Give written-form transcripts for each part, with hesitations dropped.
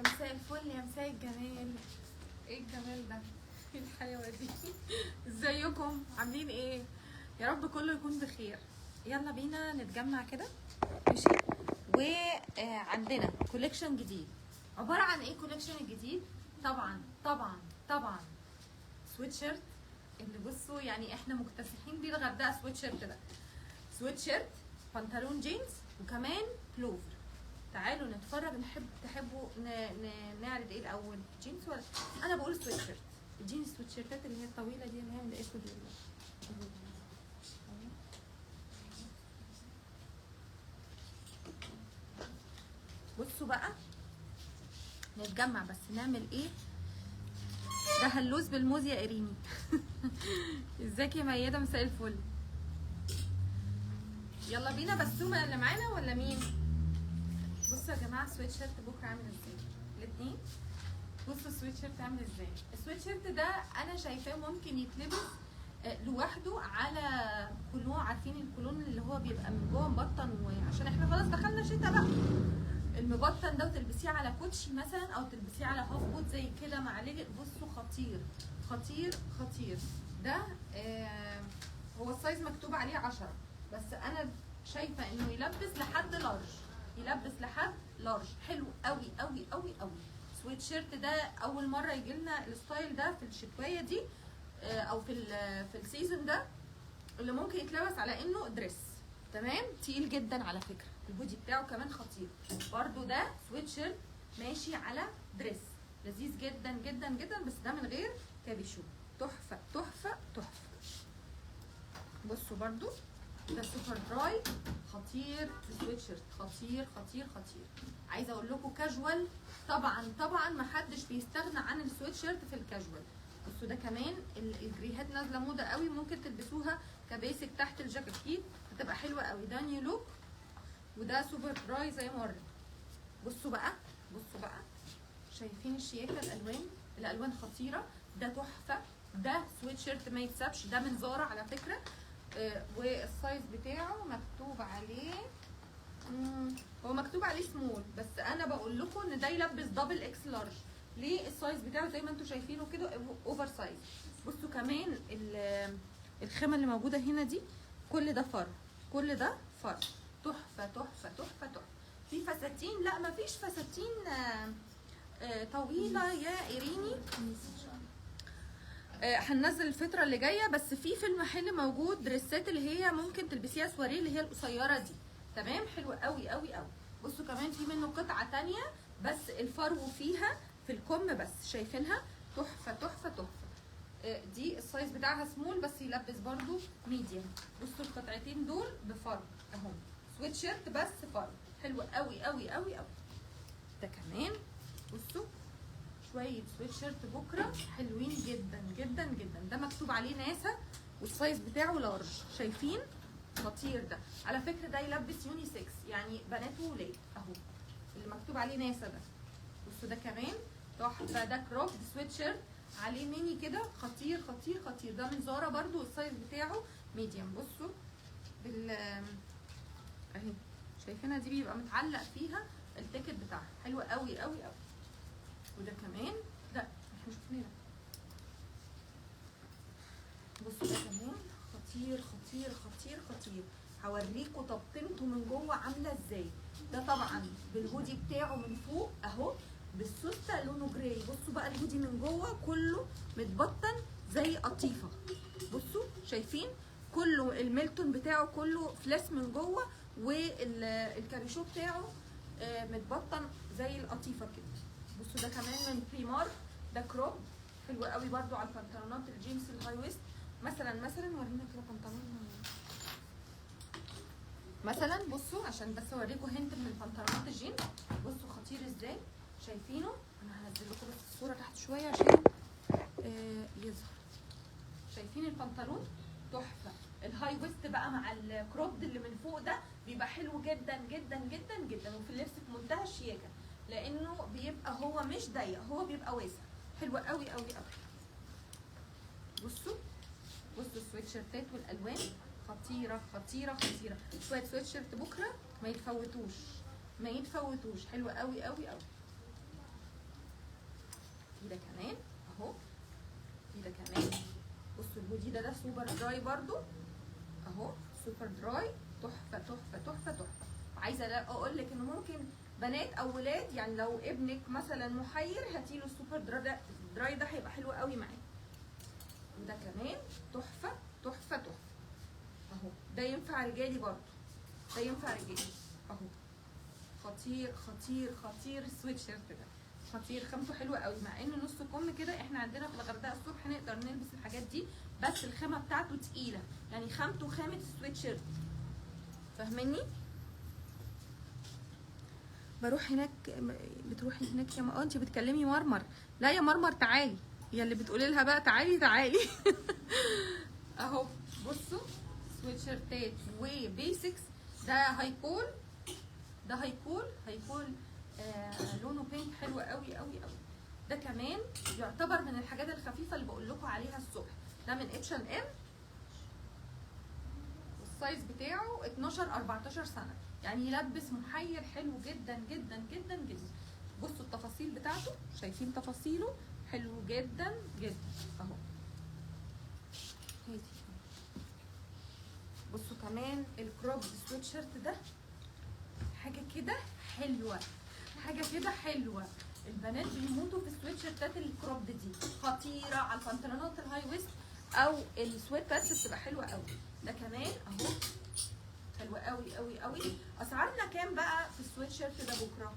مساء الفل يا مساء الجمال. ايه الجمال ده؟ ايه الحلاوة دي؟ ازيكم عاملين ايه؟ يا رب كله يكون بخير. يلا بينا نتجمع كده، ماشي؟ وعندنا collection جديد. عبارة عن ايه collection الجديد؟ طبعا طبعا طبعا سويت شيرت اللي بصوا يعني احنا مكتسحين بيه الغردقه. سويت شيرت ده سويت شيرت، بنطلون جينز، وكمان بلوفر. تعالوا نتفرج. تحبوا نعرض ايه الاول، جينز ولا؟ انا بقول سويت شيرت. الجينز سويت شيرتات اللي هي الطويلة دي اللي هي من الاسود بصوا بقى نتجمع بس نعمل ايه. ده هلوز بالموز يا اريني. ازيك يا ميادة؟ مساء الفل. يلا بينا. بسومه اللي معانا ولا مين؟ بصوا يا جماعة السويت شيرت بكره عامل ازاي؟ الاثنين. بصوا السويت شيرت عامل ازاي. السويت شيرت ده انا شايفاه ممكن يتلبس لوحده على كولون. عارفين الكولون اللي هو بيبقى من جوه مبطن، وعشان احنا خلاص دخلنا شتا بقى، المبطن ده وتلبسيه على كوتشي مثلا او تلبسيه على half boot زي كده مع ليجن. بصوا خطير خطير خطير. ده هو ال size مكتوب عليه 10، بس انا شايفه انه يلبس لحد large، يلبس لحد large. حلو قوي قوي قوي قوي. سويت شيرت ده اول مرة يجي لنا ال style ده في الشتوية دي، او في ال season ده، اللي ممكن يتلبس على انه dress. تمام، تقيل جدا على فكرة، البودي بتاعه كمان خطير برده. ده سويت شيرت ماشي على dress، لذيذ جدا جدا جدا، بس ده من غير كابيشو. تحفة تحفة تحفة. بصوا برده ده سوبر دراي خطير. السويت شيرت خطير خطير خطير. عايزه اقول لكم كاجوال، طبعا طبعا ما حدش بيستغنى عن السويت شيرت في الكاجوال. بصوا ده كمان الجريهات نازله موضة قوي، ممكن تلبسوها ك basic تحت الجاكيت، هتبقى حلوة قوي. ده new look، وده سوبر دراي زي ما وريتكم. بصوا بقى، بصوا بقى، شايفين الشياكه؟ الالوان، الالوان خطيرة. ده تحفة. ده سويت شيرت ما يتسابش. ده من زارا على فكرة، وال size بتاعه مكتوب عليه، هو مكتوب عليه small، بس انا بقول لكم ان ده يلبس double X large. ليه؟ ال size بتاعه زي ما انتم شايفينه كده oversize. بصوا كمان الخامة اللي موجودة هنا دي، كل ده فرو، كل ده فرو. تحفة تحفة تحفة تحفة. في فساتين؟ لا مفيش فساتين طويلة يا ايريني. هننزل الفترة اللي جاية، بس في المحل موجود دريسات اللي هي ممكن تلبسيها سواريه اللي هي القصيرة دي. تمام، حلوة قوي قوي قوي. بصوا كمان في منه قطعه تانية بس الفرو فيها في الكم بس، شايفينها؟ تحفة تحفة تحفة. دي ال size بتاعها small بس يلبس برضو medium. بصوا القطعتين دول بفرو اهم، سويت شيرت بس فرو، حلو قوي قوي قوي قوي. ده كمان بصوا شوية سويت شيرت بكره حلوين جدا جدا جدا. ده مكتوب عليه ناسا وال size بتاعه large، شايفين؟ خطير ده على فكرة. ده يلبس unisex يعني بنات وولاد اهو، اللي مكتوب عليه ناسا ده. بصوا ده كمان تحفة. ده crop سويت شيرت عليه ميني كده، خطير خطير خطير. ده من زارا برضو وال size بتاعه medium. بصوا بال اهي، شايفينها دي؟ بيبقى متعلق فيها ال ticket بتاعها، حلو قوي قوي قوي. وده كمان، ده احنا شفناه ده. بصوا ده كمان خطير خطير خطير خطير. هوريكوا تبطينته من جوه عامله ازاي. ده طبعا بالهودي بتاعه من فوق اهو، بالسوسته لونه gray. بصوا بقى الهودي من جوه كله متبطن زي قطيفة. بصوا شايفين؟ كله الميلتون بتاعه كله fleece من جوه، والكابيشو بتاعه متبطن زي القطيفه كده. بصوا ده كمان من بريمار، ده crop حلو قوي برده على البنطلونات الجينز ال high waist مثلا. مثلا ورينا كده بنطلون مثلا. بصوا عشان بس اوريكم hint من البنطلونات الجينز. بصوا خطير ازاي، شايفينه؟ انا هنزل لكم بس الصورة تحت شوية عشان يظهر. شايفين البنطلون؟ تحفة. ال high waist بقى مع ال crop اللي من فوق ده بيبقى حلو جدا جدا جدا جدا، وفي اللبس في منتهى الشياكه، لانه بيبقى هو مش ضيق، هو بيبقى واسع. حلو قوي قوي قوي. بصوا بصوا السويت شيرتات والالوان خطيرة خطيرة خطيرة. شوية سويت شيرت بكره ما يتفوتوش، ما يتفوتوش. حلو قوي قوي قوي. في ده كمان اهو، في ده كمان. بصوا الهودي ده super dry برضو اهو، super dry تحفة تحفة تحفة تحفة. عايزه اقول لك انه ممكن بنات او ولاد، يعني لو ابنك مثلا محير هاتيله ال super dry ده هيبقى حلو قوي معاه. وده كمان تحفة تحفة تحفة اهو، ده ينفع رجالي برضو، ده ينفع رجالي اهو. خطير خطير خطير السويت شيرت ده، خطير، خامته حلوة قوي، مع انه نص كم كده. احنا عندنا في الغردقه الصبح نقدر نلبس الحاجات دي، بس الخامة بتاعته تقيلة، يعني خامته خامة السويت شيرت، فاهماني؟ بروح هناك، بتروحي هناك يا انت بتكلمي مرمر؟ لا يا مرمر تعالي، يا اللي بتقولي لها بقى تعالي تعالي. اهو بصوا سويتشيرتات و basics. ده هيكون، ده هيكون لونه pink حلو قوي قوي قوي. ده كمان يعتبر من الحاجات الخفيفة اللي بقول لكم عليها الصبح. ده من H&M، وال size بتاعه 12 14 سنة، يعني يلبس محير حلو جدا جدا جدا جدا. بصوا التفاصيل بتاعته، شايفين تفاصيله حلو جدا جدا اهو. هادي بصوا كمان ال crop sweatshirt ده حاجة كده حلوة، حاجة كده حلوة. البنات بيموتوا في السويتشيرتات ال crop دي، خطيرة على البنطلونات ال high waist او ال sweatpants، بتبقى حلوة قوي. ده كمان اهو حلو قوي قوي قوي. اسعارنا كام بقى في السويت شيرت ده بكره؟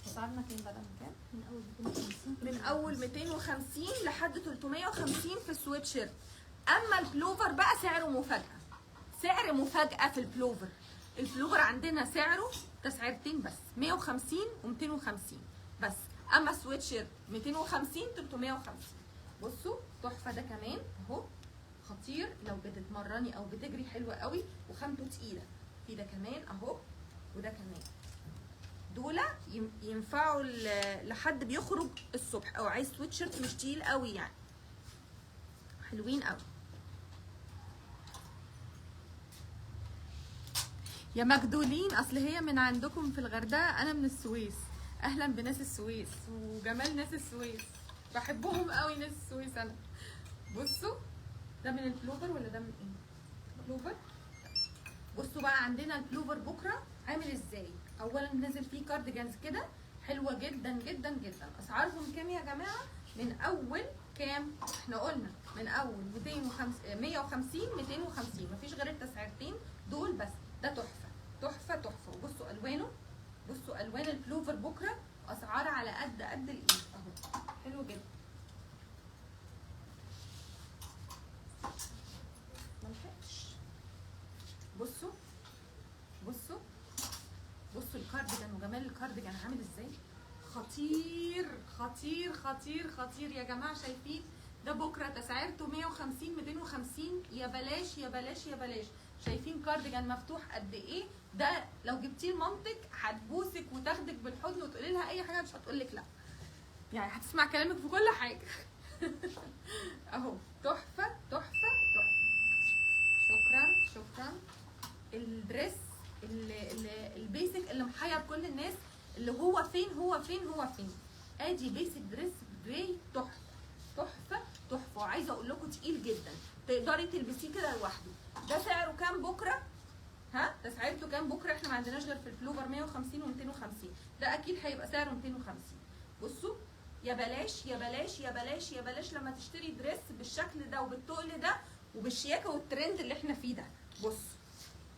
اسعارنا كام بقى؟ من كام؟ من اول 250، من اول 250 لحد 350 في السويت شيرت. اما البلوفر بقى سعره مفاجاة، سعر مفاجاة في البلوفر. البلوفر عندنا سعره تسعيرتين بس، 150 و250 بس. اما السويت شيرت 250 350. بصوا تحفة ده كمان اهو، خطير لو بتتمرني او بتجري حلوة قوي، وخامته تقيلة. في ده كمان اهو، وده كمان. دول ينفعوا لحد بيخرج الصبح او عايز سويت شيرت مش تقيل قوي، يعني حلوين قوي. يا مجدولين، اصل هي من عندكم في الغردقه، انا من السويس. اهلا بناس السويس وجمال ناس السويس، بحبهم قوي ناس السويس انا. بصوا ده من البلوفر ولا ده من ايه؟ بلوفر. بصوا بقى عندنا البلوفر بكره عامل ازاي. اولا نازل فيه cardigans كده حلوة جدا جدا جدا. اسعارهم كام يا جماعة؟ من اول كام؟ احنا قلنا من اول 150 250، مفيش غير التسعيرتين دول بس. ده تحفة تحفة تحفة. وبصوا الوانه، بصوا الوان البلوفر بكره، اسعار على قد قد الايد اهو، حلو جدا. ملحقتش. بصوا بصوا بصوا الكارديجان وجمال الكارديجان عامل ازاي، خطير خطير خطير خطير يا جماعة. شايفين ده بكره تسعيرته 150 250، يا بلاش يا بلاش يا بلاش. شايفين كارديجان مفتوح قد ايه؟ ده لو جبتيه لمامتك هتبوسك وتاخدك بالحضن وتقولي لها اي حاجة مش هتقولك لا، يعني هتسمع كلامك في كل حاجة. اهو تحفة تحفة تحفة. شكرا شكرا. ال dress ال basic اللي محير كل الناس، اللي هو فين هو فين هو فين. ادي basic dress gray تحفة تحفة تحفة، وعايزه اقول لكم تقيل جدا، تقدري تلبسيه كده لوحده. ده سعره كام بكره؟ ها تسعيرته كام بكره؟ احنا ما عندناش غير في البلوفر 150 و250، ده اكيد هيبقى سعره 250. بصوا يا بلاش يا بلاش يا بلاش يا بلاش لما تشتري dress بالشكل ده وبالتقل ده وبالشياكه والترند اللي احنا فيه ده. بصوا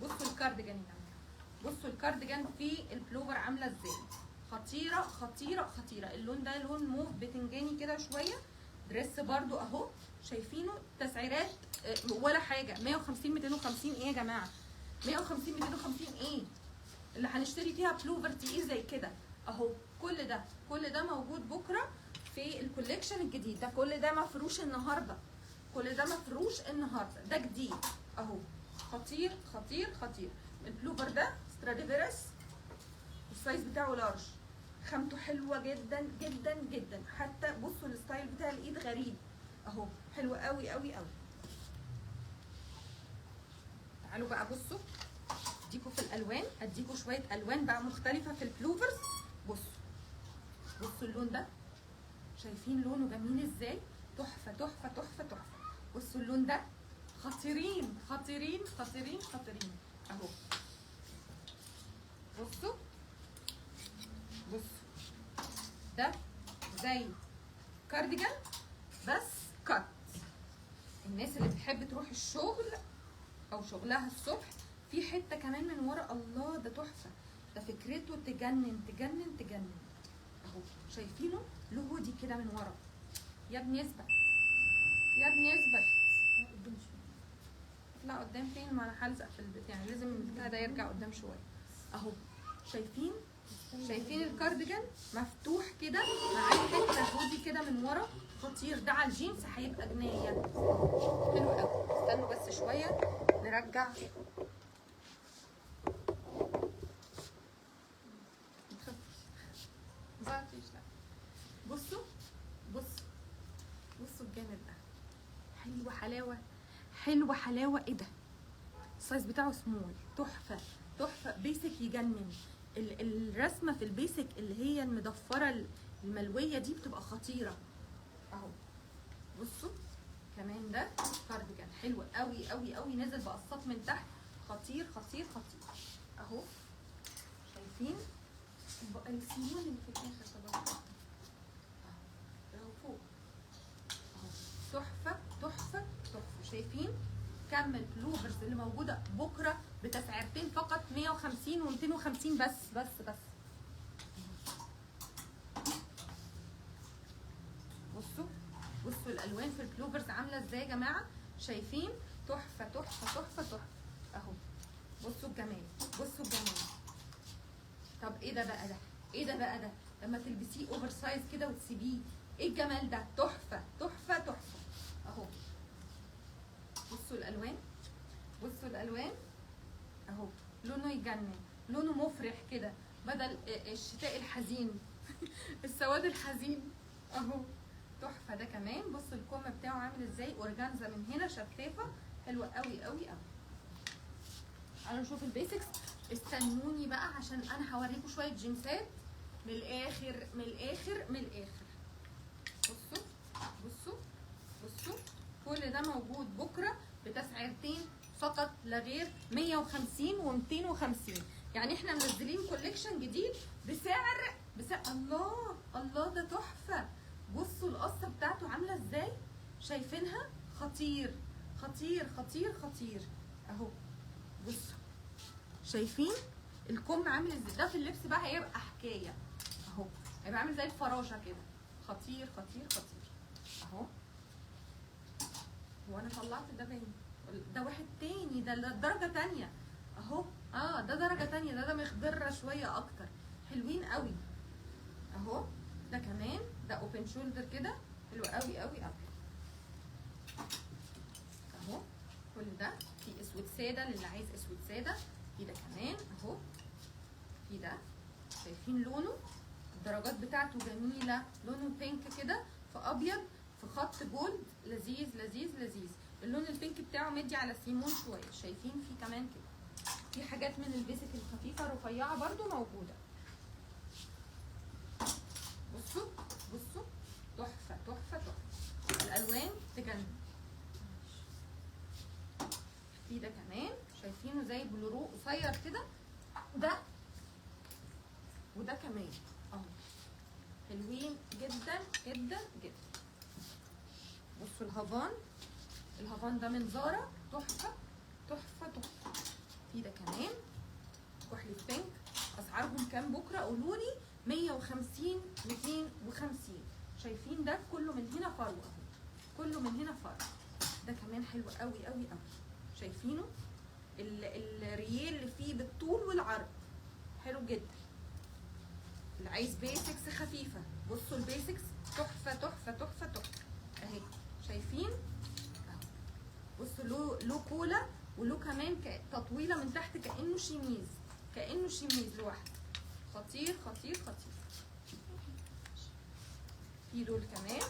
بصوا الكارديجان يا جماعة، بصوا الكارديجان في البلوفر عامله ازاي، خطيرة خطيرة خطيرة. اللون ده لون موف بتنجاني كده شوية. dress برضو اهو شايفينه، تسعيرات ولا حاجة، 150 250. ايه يا جماعة 150 250 ايه اللي هنشتري فيها بلوفر تقيل زي كده اهو. كل ده كل ده موجود بكره في ال collection الجديد ده. كل ده مفروش النهارده، كل ده مفروش النهارده، ده جديد اهو، خطير خطير خطير. البلوفر ده ستراديفيرس، ال size بتاعه large، خامته حلوة جدا جدا جدا. حتى بصوا ال style بتاع الايد غريب اهو، حلو قوي قوي قوي. تعالوا بقى بصوا اديكوا في الالوان، اديكوا شوية الوان بقى مختلفة في ال pullovers. بصوا بصوا اللون ده شايفين لونه جميل ازاي؟ تحفة تحفة تحفة تحفة. بصوا اللون ده خطيرين خطيرين خطيرين خطيرين اهو. بصوا بصوا ده زي كارديجان بس cut. الناس اللي بتحب تروح الشغل او شغلها الصبح، في حتة كمان من ورا. الله ده تحفة، ده فكرته تجنن تجنن تجنن اهو. شايفينه له هودي كده من ورا. يا ابني اثبت يا ابني اثبت. اطلع قدام فين؟ ما انا هلزق في البيت يعني، لازم البتاع ده يرجع قدام شوية اهو. شايفين شايفين الكارديجان مفتوح كده معاه حتة هودي كده من ورا، خطير. ده على الجينز هيبقى جنيه. حلو قوي. استنوا بس شوية نرجع. بصوا بصوا بصوا الجامد ده، حلو حلاوة، حلو حلاوة. ايه ده؟ ال size بتاعه small، تحفة تحفة. basic يجنن. الرسمة في ال basic اللي هي المضفره الملويه دي بتبقى خطيرة اهو. بصوا كمان ده كارديجان حلو قوي قوي قوي، نازل بقصات من تحت، خطير خطير خطير اهو. شايفين السيمون اللي في الاخر طبعا اهو فوق اهو، تحفة تحفة تحفة. شايفين كم البلوفرز اللي موجودة بكره بتسعيرتين فقط، 150 و250 بس بس بس. بصوا بصوا الالوان في البلوفرز عامله ازاي يا جماعة، شايفين تحفة تحفة تحفة تحفة اهو. بصوا الجمال، بصوا الجمال. طب ايه ده بقى ده؟ ايه ده بقى ده؟ لما تلبسيه oversize كده وتسيبيه، ايه الجمال ده؟ تحفة تحفة تحفة اهو. بصوا الالوان، بصوا الالوان اهو. لونه يجنن، لونه مفرح كده بدل الشتاء الحزين السواد الحزين اهو، تحفة. ده كمان بصوا الكم بتاعه عامل ازاي، اورجانزا من هنا شفافة، حلوة قوي قوي قوي. تعالوا نشوف ال basics. استنوني بقى عشان انا هوريكم شوية جينزات من الاخر من الاخر من الاخر. بصوا بصوا بصوا، كل ده موجود بكره بتسعيرتين فقط لا غير، 150 و250. يعني احنا منزلين collection جديد بسعر الله الله ده تحفة. بصوا القصة بتاعته عامله ازاي، شايفينها؟ خطير خطير خطير خطير اهو. بصوا شايفين الكم عامل ازاي؟ ده في اللبس بقى هيبقى حكاية اهو، هيبقى عامل زي الفراشة كده، خطير خطير خطير اهو. هو انا طلعت ده باين، ده واحد تاني، ده درجه تانية اهو. ده درجه تانية، ده مخضره شوية اكتر، حلوين قوي اهو. ده كمان ده open shoulder كده، حلو قوي قوي قوي اهو. كل ده في اسود ساده للي عايز اسود ساده، في ده كمان اهو، في ده شايفين لونه، الدرجات بتاعته جميلة، لونه pink كده في ابيض في خط gold، لذيذ لذيذ لذيذ. اللون ال pink بتاعه مدي على سيمون شوية، شايفين في كمان كده في حاجات من ال basic الخفيفة الرفيعة برده موجودة. بصوا بصوا تحفة تحفة تحفة، الالوان تجنن. في ده كمان شايفينه زي بلورو قصير كده، ده وده كمان اهو، حلوين جدا جدا جدا. بصوا الهافان، الهافان ده من زارا، تحفة تحفة تحفة. في ده كمان كحلي pink. اسعارهم كام بكره؟ قولولي. 150 250. شايفين ده كله من هنا فرو اهو، كله من هنا فرو. ده كمان حلو قوي قوي قوي، شايفينه الريال اللي فيه بالطول والعرض، حلو جدا. اللي عايز basics خفيفة، بصوا ال basics تحفة تحفة تحفة تحفة اهي، شايفين اهو. بصوا له كولا وله كمان تطويله من تحت، كانه شيميز، كانه شيميز لوحده، خطير خطير خطير. في دول كمان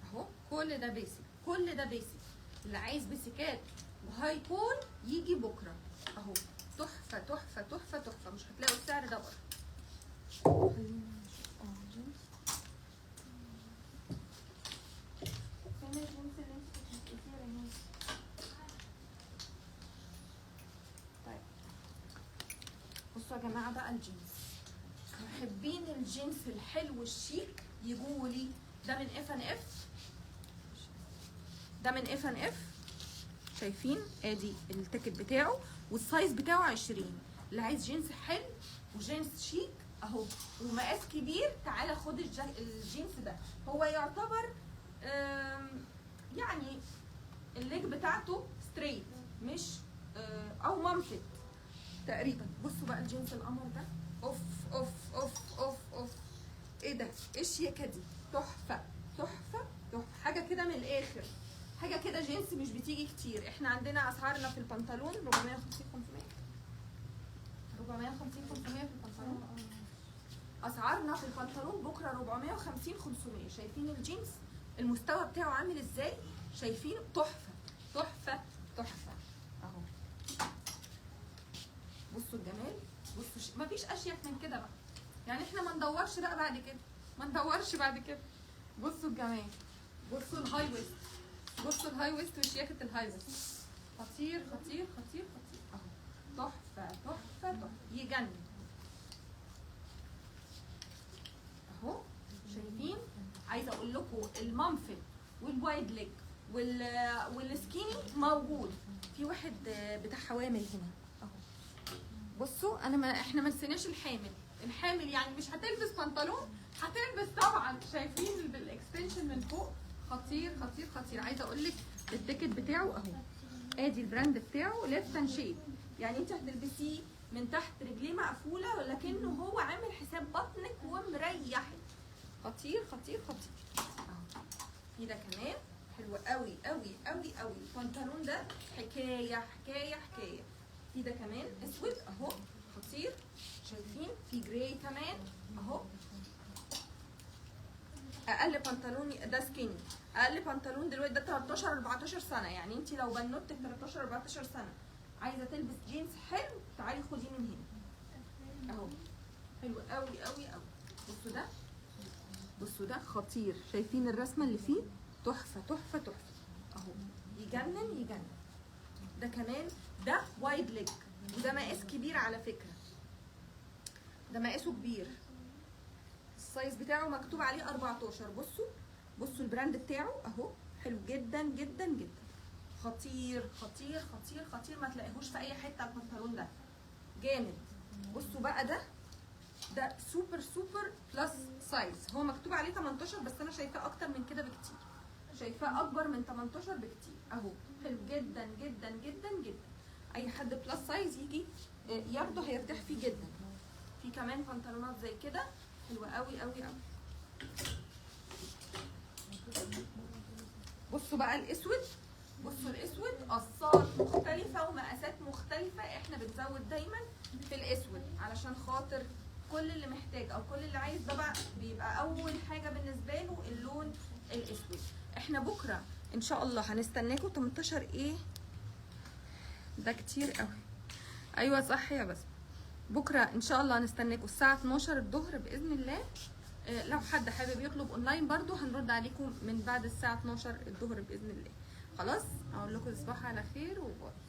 اهو، كل ده basic، كل ده basic. اللي عايز بيسكات و high col يجي بكره اهو، تحفة تحفة تحفة تحفة، مش هتلاقوا السعر ده بره. خلينا نشوف. جينز. بصوا يا جماعة بقى الجينز، محبين الجينز الحلو الشيك يجوا لي. ده من F and F، ده من F and F. شايفين ادي ال ticket بتاعه وال size بتاعه 20. اللي عايز جينز حلو وجينز شيك اهو ومقاس كبير، تعالى خد الجينز ده. هو يعتبر يعني ال leg بتاعته straight مش او mom fit تقريبا. بصوا بقى الجينز القمر ده، اوف اوف اوف اوف اوف، ايه ده؟ ايه الشياكه دي؟ تحفة تحفة تحفة، حاجة كده من الاخر، حاجة كده جينز مش بتيجي كتير. احنا عندنا اسعارنا في البنطلون 450 500، 450 500 في البنطلون. اسعارنا في البنطلون بكره 450 500. شايفين الجينز المستوى بتاعه عامل ازاي؟ شايفين؟ تحفة تحفة تحفة اهو. بصوا الجمال، بصوا مفيش اشيك من كده بقى، يعني احنا ما ندورش بقى بعد كده، ما ندورش بعد كده. بصوا الجمال، بصوا ال high waist، بصوا ال high waist وشياكه ال high waist، خطير خطير خطير خطير اهو، تحفة تحفة تحفة، يجنن اهو. شايفين؟ عايزه اقول لكم ال mom fit وال wide leg وال skinny موجود. في واحد بتاع حوامل هنا اهو. بصوا انا ما احنا ما نسيناش الحامل، الحامل يعني مش هتلبس بنطلون، هتلبس طبعا. شايفين بال extension من فوق، خطير خطير خطير. عايزه اقول لك ال ticket بتاعه اهو، ادي ال brand بتاعه Lift and Shape، يعني انت هتلبسيه من تحت رجليه مقفولة، ولكنه هو عامل حساب بطنك ومريحك. خطير خطير خطير اهو. في ده كمان حلو قوي قوي قوي قوي، البنطلون ده حكاية حكاية حكاية. في ده كمان اسود اهو خطير. شايفين؟ في gray كمان اهو. اقل بنطلون ده skinny، اقل بنطلون دلوقتي ده 13 14 سنة، يعني انت لو بنوتك 13 14 سنة عايزه تلبس جينز حلو تعالي خديه من هنا اهو، حلو قوي قوي قوي. بصوا ده، بصوا ده خطير. شايفين الرسمة اللي فيه؟ تحفة تحفة تحفة اهو، يجنن يجنن. ده كمان ده wide leg، وده مقاس كبير على فكرة، ده مقاسه كبير، ال size بتاعه مكتوب عليه 14. بصوا بصوا ال brand بتاعه اهو، حلو جدا جدا جدا، خطير خطير خطير خطير، ما تلاقيهوش في اي حتة البنطلون ده جامد. بصوا بقى ده، ده super super plus size، هو مكتوب عليه 18 بس انا شايفاه اكتر من كده بكتير، شايفاه اكبر من 18 بكتير اهو، حلو جدا جدا جدا جدا. اي حد plus size يجي ياخده هيرتاح فيه جدا. في كمان بنطلونات زي كده حلوة قوي قوي قوي. بصوا بقى الاسود، بصوا الاسود قصات مختلفة ومقاسات مختلفة، احنا بنزود دايما في الاسود علشان خاطر كل اللي محتاج او كل اللي عايز، ده بقى بيبقى اول حاجة بالنسبة له اللون الاسود. احنا بكره ان شاء الله هنستناكم 18. ايه ده كتير قوي. ايوه صح يا بس بكره ان شاء الله هنستناكم الساعة 12 الظهر باذن الله. لو حد حابب يطلب اونلاين برضو هنرد عليكم من بعد الساعة 12 الظهر باذن الله. خلاص اقول لكم تصبحوا على خير و bye.